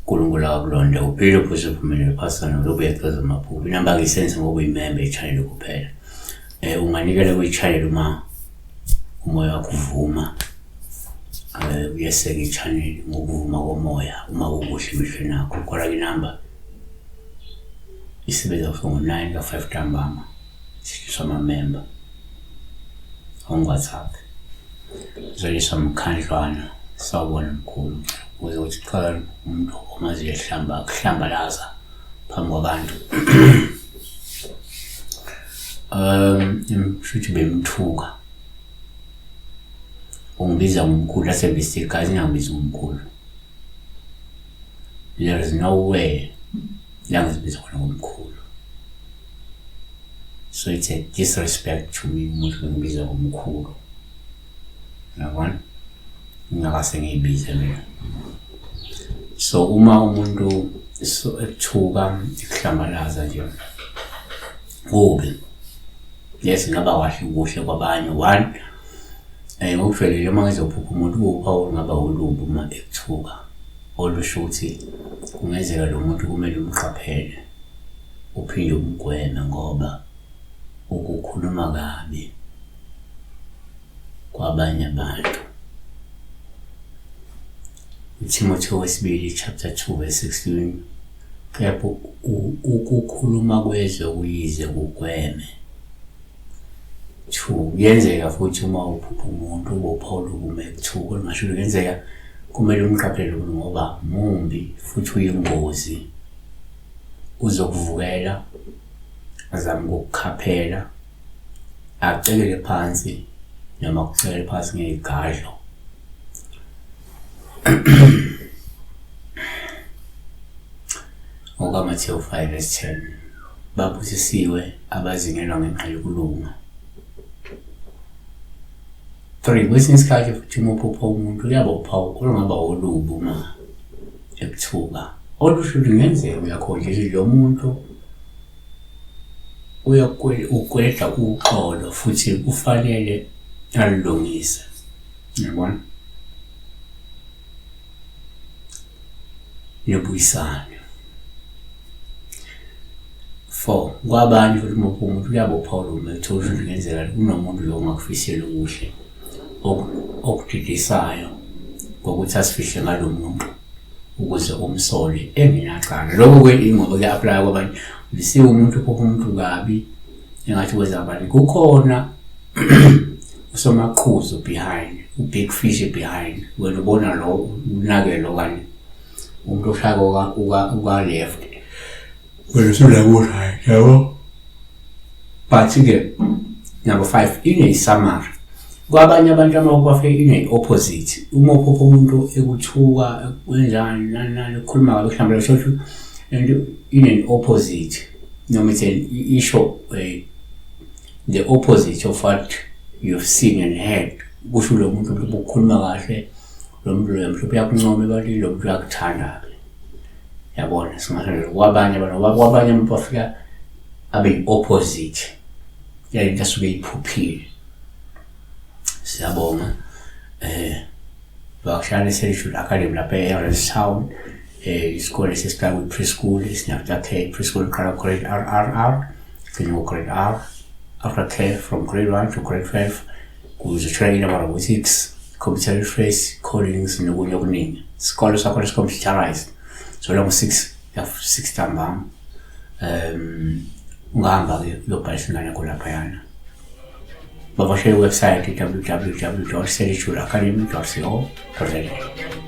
uNkulunkulu akakulonde uphile uphuse uphumelele phasana uzobuye chaza amaphupho. Inamba ngiyisense ngoba uyimembe i-channel kuphela. Unganikela kwi-channel uma umoya wakho uvuma. Uyeseka i-channel ngokuvuma komoya uma kukuhle emehlweni akho. Kodwa inamba isebenza kusuka ngo-9 ka-5 ntambama isitshiswa amamemba on-WhatsApp. Zoliswa Mkhandlwana, sawubona mkhulu. Ukuze ukuthi cha umuntu omaziyo ehlamba kuhlambalaza phambi kwabantu. Shuthi bemthuka. Ungibiza ngomkhulu asebenzise igazi ngingakubizi ngomkhulu. There is no way la ngizibiza khona ngomkhulu. So it's a disrespect to me umuntu ngibiza ngomkhulu. Uyabona? Ngingakase ngiyibize mina. So uma umuntu so ekuthuka ekuhlambalaza nje kubi. Yes, ngaba kahle kuhle kwabanye. One, ngokujwayelekile uma ngizophupha umuntu kuwuphawu olungaba olubi uma ekuthuka olusho ukuthi kungenzeka lo muntu kumele umqaphele uphinde umgweme ngoba ukukhuluma kabi kwabanye abantu. UThimotheo wesibili chapter 2 verse 16, kepha ukukhuluma kwezwe kuyize kugweme. 2 kuyenzeka futhi uma uphupha umuntu ubopha olukume ekuthuka olungasho kuyenzeka kumele umqaphele lo ngoba mumbi futhi uyingozi, uzokuvukela azame ukukukhaphela acekele phansi noma akucekele phansi ngeyigadlo. NgokaMathewu 5 verse 10, babusisiwe abazingelwa ngenxa yokulunga. 3 kwesinye isikhathi futhi uma uphupha umuntu uyaba uphawu olungaba olubi uma ekuthuka olusho lungenzeka uyakhonjiswa lo muntu ukwedla uxolo futhi kufanele alulungise. Uyabona? Nibuyisane. 4 kwabanye futhi uma umuntu uyabopha olume uthola ukuthi kungenzeka kunomuntu lo ongakufiseli okuhle okudidisayo ngokuthi asifihle ngalo muntu ukuze umsole engenacala. Lokho-ke ingoba kuya-aplaya kwabanye. Lisiwe umuntu uphupha umuntu kabi engathi wenza abantu. Kukhona usomaqhuzu behind, u-big fish behind. Wena ubona lo unake lo kanye umuntu oshaya uka-left wena usula ku-right, yabo. But-ke number 5 ine-summary. Kwabanye abantu amabafike ine-opposite. Uma uphupha umuntu ekuthuka kwenjani nani nani ukhuluma kabi mhlawumbe kusho ukuthi lento ine-opposite noma it's an isho the opposite of what you've seen and heard. Kusho lo muntu ukhuluma kahle, lo muntu loyo mhlawumbe uyakuncoma ebantwini, lo muntu uyakuthanda-ke. Yabona singasho nje kwabanye abantu ngoba kwabanye umuntu bafika abe yi-opposite yalento asuke eyiphuphile. Siyabonga Vakushane Central Academy lapha e-Town, isikole sesiqala kwi-preschool sine-after care. Preschool iqala grade R R R igcine ngo-grade R, after care from grade 1 to grade 5 kuzothola inamba robotics, computer literacy, codings nokunye okuningi. Isikole sakhona si-computerized, so la ngo-6 6 ntambama ungahamba-ke uyobhalisa ingane yakho laphayana. Bavakashele iwebsite www.selitudeacademy.co.za.